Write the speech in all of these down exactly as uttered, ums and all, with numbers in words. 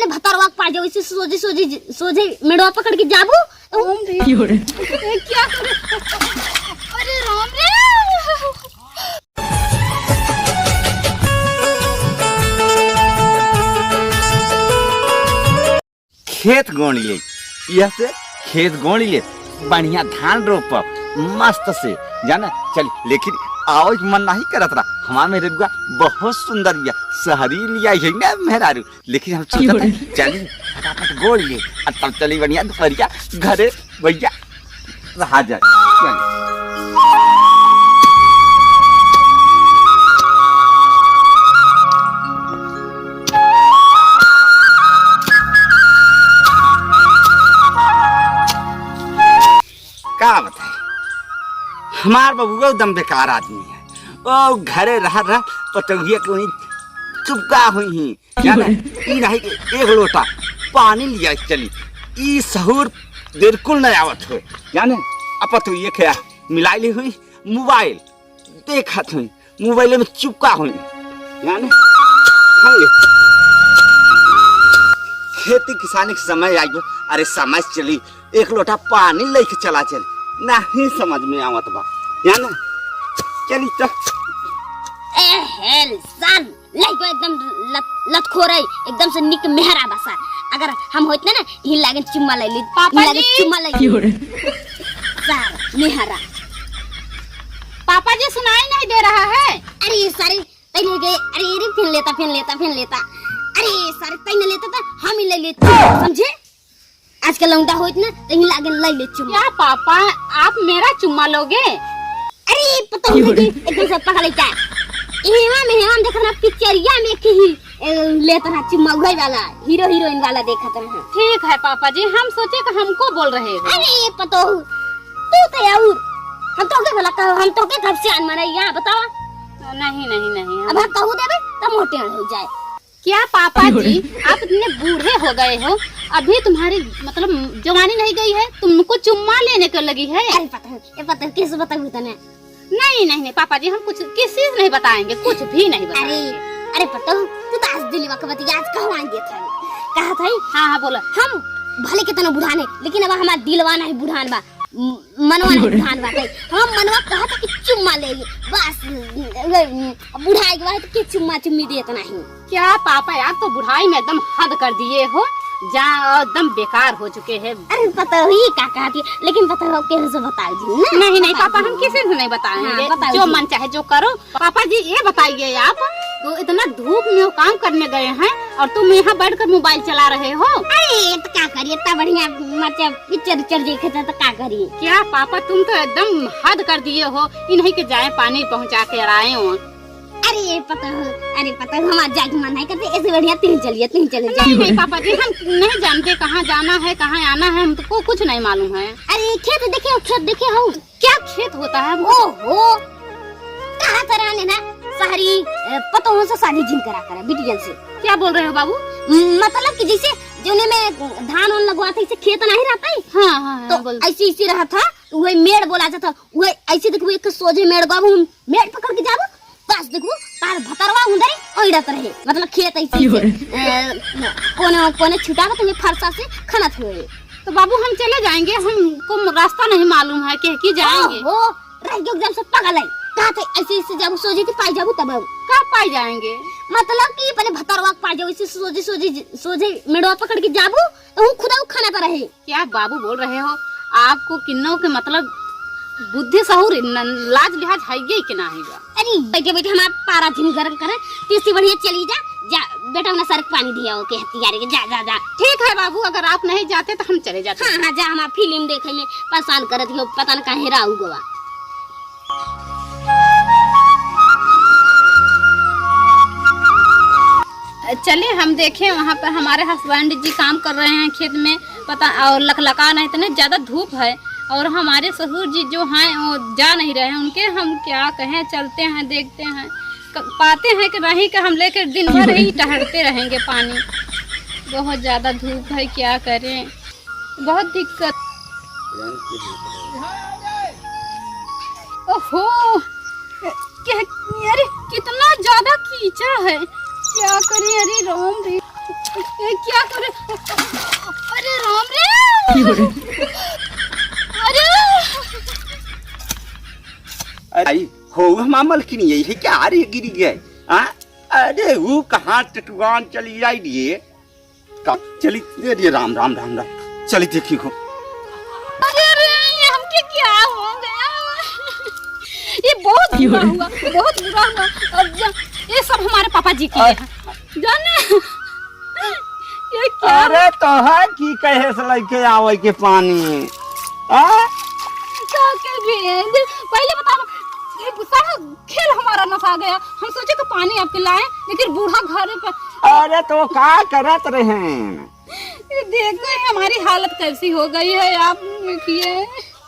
भतरवा के पास जाओ, इसे सोझे, सोझे, सोझे मेड़वा पकड़ के जाबू। ओम रे। की हो रे? ए, क्या करे? अरे राम रे। खेत गोड़ ले, यह से खेत गोड़ ले, बढ़िया धान रोपब मस्त से, जाना। चल, लेकिन आवे के मन नहीं करत रहा, हमार मेहररुआ बहुत सुंदर बिया, सहरी लिया है ना मेहरारू, लेकिन हम सोचत हई, चली फटाफट गोड़ ले, आ तब चली बढ़िया दुपहरिया घरे भैया। रहा जाए। का बताई, हमार बबुआ एकदम बेकार आदमी है। ओ घरे रह रह पतोहिया के वहीं चुपका हुई ही। जाने, ई नहीं कि एक लोटा पानी लिया चली, ई सहूर बिल्कुल नहीं आवत हो। जाने, अब तो ये क्या मिलाई ली हुई मोबाइल, देखत हुई मोबाइल में चुपका हुई। जाने, हम ये खेती किसानी के समय आई गो, अरे समझ चली, एक लोटा पानी लेके चला चल, नहीं समझ में आवत बा, जाने, चली तो। ए हेल सन, लइको एकदम लत, लतखोर है, एकदम से निक मेहरा बा सार। अगर हम होइत ना, ना, हिन लागे चुम्मा ले ली, पापा हिन लागे जी। चुम्मा ले ली। की हो रे? सार, मेहरा। पापा जी सुनाई नहीं दे रहा है। अरे सारे, तैने के, अरे रे, फिन लेता, फिन लेता, फिन लेता। अरे सारे, तैने लेता तो हम ही ले लेते, समझे? आजकल लौंडा होइत ना, तहीं लागे लाई ले चुम्मा। क्या पापा, आप मेरा चुम्मा लोगे? अरे, पता नहीं कि एकदम से पकड़ लेता है। हेवा में, हेवा में देखा ना, पिक्चरिया में एक ही, ए, लेता रहा चुम्मा, उहे वाला, हीरो हीरोइन वाला देखा था हम। ठीक है पापा जी, हम सोचे कि हमको बोल रहे हो। अरे, पता हो, तू तो यार, हम तो के भला कहो, हम तो के कब से अनमन है, यहाँ बताओ। नहीं, नहीं, नहीं, हम अब हम कहू देबे, तब मोटे हो जाए। क्या पापा जी, आप इतने बूढ़े हो गए हो, अभी तुम्हारी, मतलब, जवानी नहीं गई है, तुमको चुम्मा लेने को लगी है? अरे पता है, ये पता है, किस बताऊँ तने? नहीं, नहीं, नहीं, पापा जी, हम कुछ, किस चीज नहीं बताएंगे, कुछ भी नहीं बताएंगे। अरे, अरे पता हो, तू तो आज दिलवा के बतिया आज कहवान देत है। कहा था ही? हाँ, हाँ, बोलो। हम भले कितना बुढ़ान है, लेकिन अब हमारा दिलवा नहीं बुढ़ान बा। म-, मनवा नहीं बुढ़ान बाटे। हम मनवा कहत कि चुम्मा ले, बस, वे, बुढ़ाई के बाद के चुम्मा चुम्मी देत नहीं। क्या पापा यार, तो बुढ़ाई में एकदम हद कर दिए हो, जा एकदम बेकार हो चुके हैं। अरे पता ही का कहती है, लेकिन पता हो केहू से बताओ जी ना। नहीं, नहीं पापा, हम किसी से नहीं बताएंगे। हाँ, बताओ जो जी। मन चाहे जो करो। पापा जी, ये बताइए आप, तो इतना धूप में वो काम करने गए हैं और तुम यहाँ बैठकर मोबाइल चला रहे हो? अरे, ये तो का करिए, इतना बढ़िया, मतलब, पिक्चर उच्चर देखे थे, तो का करिए? क्या पापा, तुम तो एकदम हद कर दिए हो, इन्हीं के जाए पानी पहुँचा के आए हो। अरे, ये पता हो, अरे, पता हो, हमारा जाए के मन है, कहते, ऐसे बढ़िया, तुम चलिए, तुम चले जाओ। नहीं, नहीं, पापा जी, हम नहीं जानते कहाँ जाना है, कहाँ आना है, हमको कुछ नहीं मालूम है। अरे, खेत देखे हो, खेत देखे हो? क्या खेत होता है हमको? ओहो, कहा था रहने ना, शहरी, अ, पतोहों से शादी जिन करा करा, बिटियन से। क्या बोल रहे हो बाबू? म-, मतलब कि जैसे जोने में धान वान लगवाते, इसे खेत नहीं रहता है? हाँ, हाँ, हाँ, तो बोल। ऐसे, ऐसे रहा था, वही मेड़ बोला जाता, वही ऐसे देखो, एक सोझे मेड़ गवा, हम मेड़ पकड़ के जाबो, बस देखो, तार भतरवा उधर ही ओइड़त रहे, मतलब खेत ऐसे, ऐसे, अ, कोने, कोने छुटा बा, तो ये फरसा से खनत हुए। तो बाबू, हम चले जाएंगे, हमको रास्ता नहीं मालूम है, कह के जाएंगे। ओहो, रह गयो एकदम से पगल है। कहा थे ऐसे, ऐसे जाबू, सोझे थी पाई जाबू तब। का पाई जाएंगे? मतलब कि अपने भतरवा के पाई जाबू, इसे सोझे, सोझे, सोझे मेड़वा पकड़ के जाबू, तो हूँ खुदा खनत रहे। क्या बाबू बोल रहे हो? आपको किन्नों के मतलब बुद्धि सहूर न-, लाज लिहाज है ये कि नाही बा? अरे बैठे बैठे हमारा पारा झिम गरम करे, तीसरी बढ़िया चली जा, जा बेटा, उन्हें सर के पानी दिया, ओके, हथियारे के, जा, जा, जा। ठीक है बाबू, अगर आप नहीं जाते तो हम चले जाते। हाँ, हाँ, जा, हमारा फिल्म देखे में परेशान करत हो, पता न काहे राहु गवा। चलिए, हम देखें, वहाँ पर हमारे हस्बैंड जी काम कर रहे हैं खेत में, पता, और लकलका नहीं, इतने ज़्यादा धूप है, और हमारे ससुर जी जो हैं, वो जा नहीं रहे हैं, उनके हम क्या कहें, चलते हैं, देखते हैं। क-, पाते हैं कि नहीं कि हम लेकर दिन भर ही टहलते रहेंगे पानी। बहुत ज़्यादा धूप है, क्या करें, बहुत दिक्कत। ओहो, क्या, अरे कितना ज़्यादा कीचड़ है, क्या करें, अरे राम रे, ए, क्या करें। अरे राम रे। अरे। अरे, आई, हो हमार मलकिनी, यही क्या आ रही गिरी गए? हाँ? अरे, वो कहाँ टटुआन चली आई रे? का चली, अरे राम, राम, राम, राम। चली देखी हो। अरे, अरे, ये हमके क्या हो गया? ये बहुत बुरा हुआ, बहुत बुरा हुआ। अब जा, ये सब हमारे पापा जी की है। जाने, ये क्या? अरे, तो है कि कहे से लेके आवे के पानी? हाँ? क्या कर रहे हैं? पहले बताओ, ये सारा खेल हमारा नसा गया। हम सोचे कि पानी आपके लाए, लेकिन बूढ़ा घर पे। अरे, तो का करत रहे? ये देखो, ये हमारी हालत कैसी हो गई है, आप देखिए।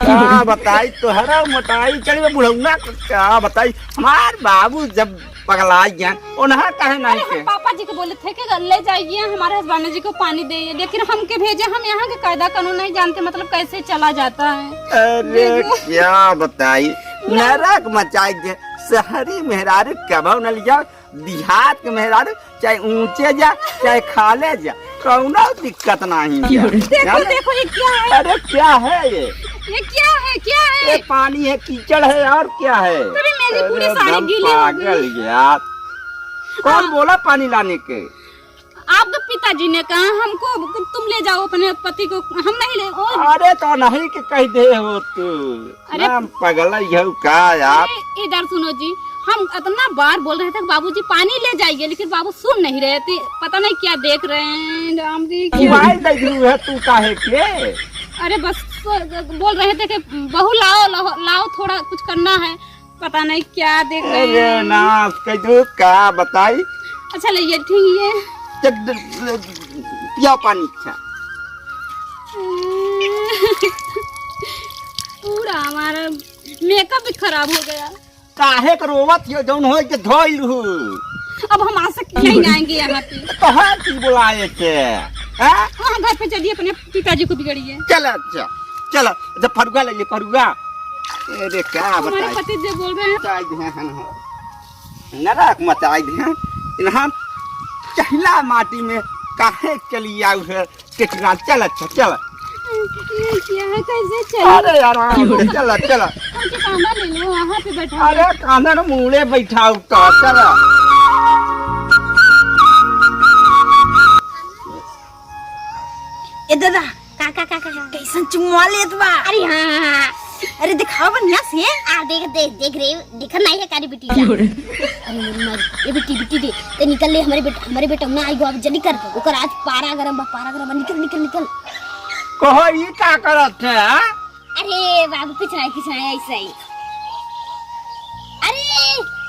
का बताई तोहरा मोटाई चढ़ी बा बुढ़ौना, का बताई। हमार बाबू जब पगला गया, उन्हा कहे नहीं अरे, हम के। पापा जी को बोले थे कि ले जाइए हमारे हस्बैंड जी को पानी दे, लेकिन हमके भेजे, हम यहाँ के कायदा कानून नहीं जानते, मतलब कैसे चला जाता है। अरे देखो। क्या बताई, नरक मचाई दे। शहरी मेहरारू कबो न लिया, देहात के मेहरारू चाहे ऊंचे जा, चाहे खाले जा, कौनो दिक्कत नहीं है। देखो, जाने? देखो, ये क्या है? अरे क्या है ये? ये क्या है? क्या है? ये पानी है, कीचड़ है, और क्या है? अरे, मेरी पूरी अरे, साड़ी एकदम गीली हो गई। पागल यार। कौन हाँ। बोला पानी लाने के? आपके पिताजी ने कहा हमको, तुम ले जाओ अपने पति को, हम नहीं ले। ओ अरे तो नहीं के कह दे हो तू। अरे नाम पगला ही है का यार? अरे, इधर सुनो जी, हम इतना बार बोल रहे थे कि बाबूजी पानी ले जाइए, लेकिन बाबू सुन नहीं रहे थे। पता नहीं क्या देख रहे हैं राम जी, क्या? मोबाइल देख रही है तू काहे के? अरे बस बोल रहे थे कि बहू लाओ, लाओ, लाओ, थोड़ा कुछ करना है। पता नहीं क्या देख रहे अरे हैं। नाश कर दू, का बताई? अच्छा, ले ये ठीक है। चल, ले, ले, पिया पानी, अच्छा। पूरा हमारा मेकअप भी खराब हो गया। काहे के रोवत हो, जौन होई के धोइल हु। अब हम आज से नहीं आएंगे यहाँ पे। तो है की बुलाए के? हैं? हाँ, घर पे चलिए, अपने पिताजी को बिगड़िए। चल, अच्छा, चल, जब फरुआ ले, फरुआ। अरे, का हमारे बताई? पति देव बोल रहे हैं। मचाई दे हैं, हाँ, हाँ। नरक मचाई दे हैं। इन्हां चहिला माटी में काहे चली आऊ है? टिकरा, चल, अच्छा, चल। ये क्या है? कैसे चल? अरे यार, हाँ, चल, चल। हमके कांधा ले लो, वहाँ पे बैठा अरे, कांधा ना मूड़े बैठाऊ तो, चल। ए दादा, का, का, का, का, का? कैसन चुम्मा लेत बा? अरे हाँ, हाँ, हाँ। अरे दिखाओ बढ़िया से। आ, देख, देख, देख रे, देखत नहीं है कारी बिट्टी का। अरे मोरी माई, ए बिट्टी, बिट्टी दे, ते निकल ले, हमरे बेट-, हमरे बेटौना आई गो, अब जल्दी कर, ओकर आज पारा गरम बा, पारा गरम बा, निकल, निकल, निकल। कहो, ई का करत है, हाँ? अरे बाबू, कुछ नहीं, कुछ नहीं, ऐसे ही। अरे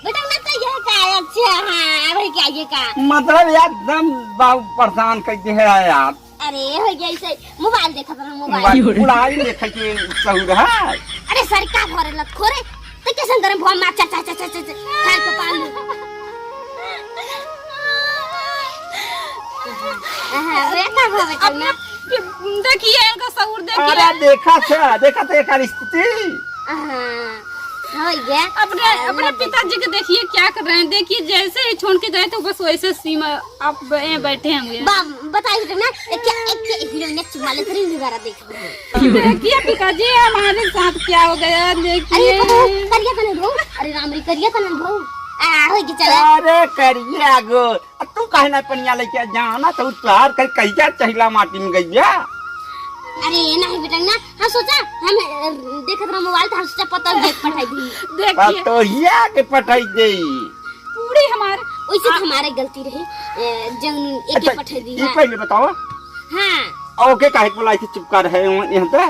बेटौना तो यह का है, अच्छा, हाँ, अब क्या ये का? मतलब यार, एकदम बाबू परेशान कर दे है यार। अरे, हो गया ऐसे, मोबाइल देखत रहा, मोबाइल। मोबाइल बुढ़ाई देखे के सहूर है। अरे, सरकार भरे लत खोरे, तो कैसन करे भुआ मार, चल, चल, चल, चल, चल, चल, खाए के पानी। हाँ, वे का भवे अपने, चलना। देखिए, इनका सहूर देखिए। अरे, देखा था, देखा था एकर स्थिति। हाँ, हो गया। अपने, अपने पिताजी के देखिए क्या कर रहे हैं। देखिए, जैसे ही छोड़ के गए थे, बस वैसे सीमा आप ब-, ए, बैठे होंगे। बा-, बताइए ना, एक, एक, एक हीरोइन ने चुम्मा लेते रही, दोबारा देखो। देखिए पिताजी, हमारे साथ क्या हो गया, देखिए। अरे, करिया तनन भऊ, अरे राम रे, करिया तनन भऊ। आ, हो गया, चला। अरे, करिया गो, अब तू काहे ना पनिया लेके जाना, तो तोहार कल कहिया चहिला माटी में गइया? अरे, नहीं बेटा, ना, हम सोचा, हम, अ, देखत रहा मोबाइल, तो हम सोचा पतोहिया के पठाई दी। देखिए। पतोहिया के पठाई दे। पूरी हमार वैसे तो हमारे गलती रहे, ए, जौन एके अच्छा, पठे दी, ई हाँ। पहले बताओ। हाँ। ओके काहे के बुलाई थी, चुप कर है यहाँ पे?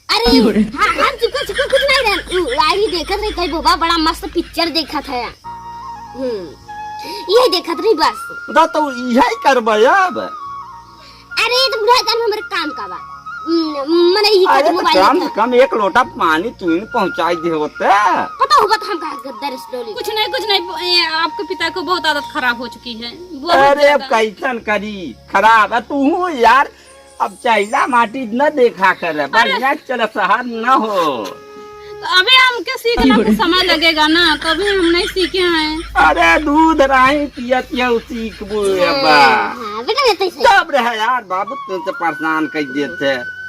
अरे, हाँ, हम चुप, चुप, कुछ नहीं रहन। उ, आई देखत रही, कहीं बोबा बड़ा मस्त पिक्चर देखत है। हम्म, ये देखत रही बस। बता तो यही करबे अब। अरे, तो बुढ़ा जान हमरे काम का बा। हम्म, मने ई अरे, खातिर तो मोबाइल कम से देखा। कम एक लोटा पानी तू ही पहुंचाई दे होते। पता होगा तो हम कहा गद्दर इस डोली। कुछ नहीं, कुछ नहीं, ये आपके पिता को बहुत आदत खराब हो चुकी है, बहुत अरे, अब ज्यादा। कैसन करी खराब है तू हूँ यार। अब चहिला माटी न देखा कर, अरे। बढ़िया चल शहर न हो। अबे हमके सीखना में समय लगेगा ना, तभी हम नहीं सीखे हैं। अरे दूध राही पियत यहू सीखबू हाँ, अब्बा। हाँ, बेटा, बेटा, सही। तब रहे यार बाबू, तुमसे परेशान कर देते।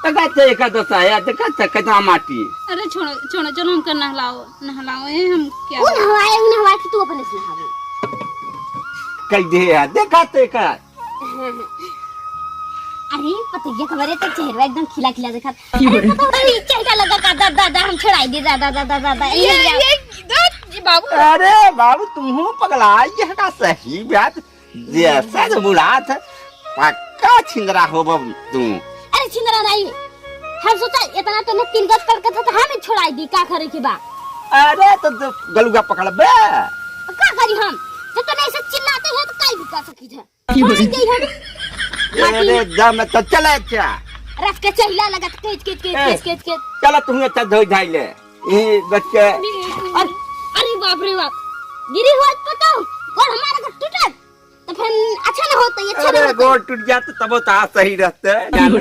देखा थे एका दशा है, देखा थे कच्चा माटी। अरे छोड़ो, छोड़ो, चलो हमका नहलाओ, नहलाओ, ये हम क्या वो नहवाए, वो नहवाए कि तू अपने से नहावे। कह दे यार, देखा थे का। अरे पतैया खबरे तो चेहरा एकदम खिला खिला देखा। अरे पतोह, अरे चेहरा लगा का दा, दा, दा, हम छोड़ाई दे दा, दा, दा, दा, दा, दा, ये, ये, ये, ये, ये बाबू। अरे बाबू, तुम पगला, ये का सही बात। जैसा जो बुढ़ात है, पक्का छिंदरा होबो तू। अरे छिंदरा नहीं, हम सोचा इतना तो मैं तीन गज करके था, तो हम ही छोड़ाई दी, का करे के बा? अरे तो, तो गलुआ पकड़बे। का करी हम? तो तने ऐसे चिल्लाते हैं तो काई भी कर सकी है। छोड़ाई दी हम। अरे, अरे, जा मैं तो चला अच्छा। रस के चहिला लगत केच, केच, केच, ए, केच, केच, केच। चला तू अच्छा धोई धाई ले। ये बच्चे। अरे, अरे बाप रे बाप। गिरी हुआ पतोह, गोड़ हमारा का टूटत। तो फिर अच्छा ना होता, ये अच्छा ना अरे, होता। गोड़ टूट जात तब तो आज सही रहते, जान ले।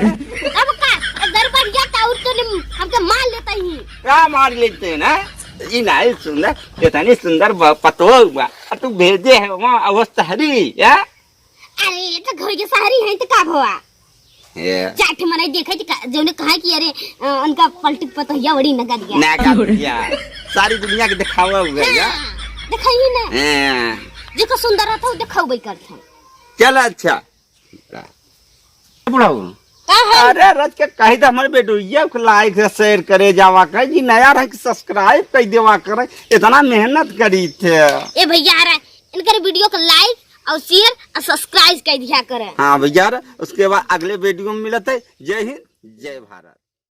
अब का? अगर बढ़ जाता और तो निम-, हमके मार लेता ही। का मार लेते हैं ना? ई नहीं सुंदर, इतनी सुंदर ब-, पतोह हुआ। और तू भेजे है वहाँ अवस्था हरी, या? अरे, ये तो घर के शहरी है, तो का भवा? ये। चार ठे मनई देखे थी का, जौने कहा कि अरे, अ, उनका पलटू के पतोहिया बड़ी नगद गया। नगद गया। सारी दुनिया के दिखावा हुआ है, या? हाँ, दिखाइए ना। हाँ। जेको सुंदर रहता, वो दिखाऊ भाई करता। चल अच्छा। बुढ़ाऊ। का है? अरे रच के कही तो हमारे बेटुइया को like से share करे जावा करे जी, नया रह के subscribe कर देवा करे, इतना मेहनत करी थे। ए भैया, अरे इनकर video को like और share और subscribe कर दिया करे। हाँ भैया, उसके बाद अगले video में मिलत है। जय हिंद, जय भारत।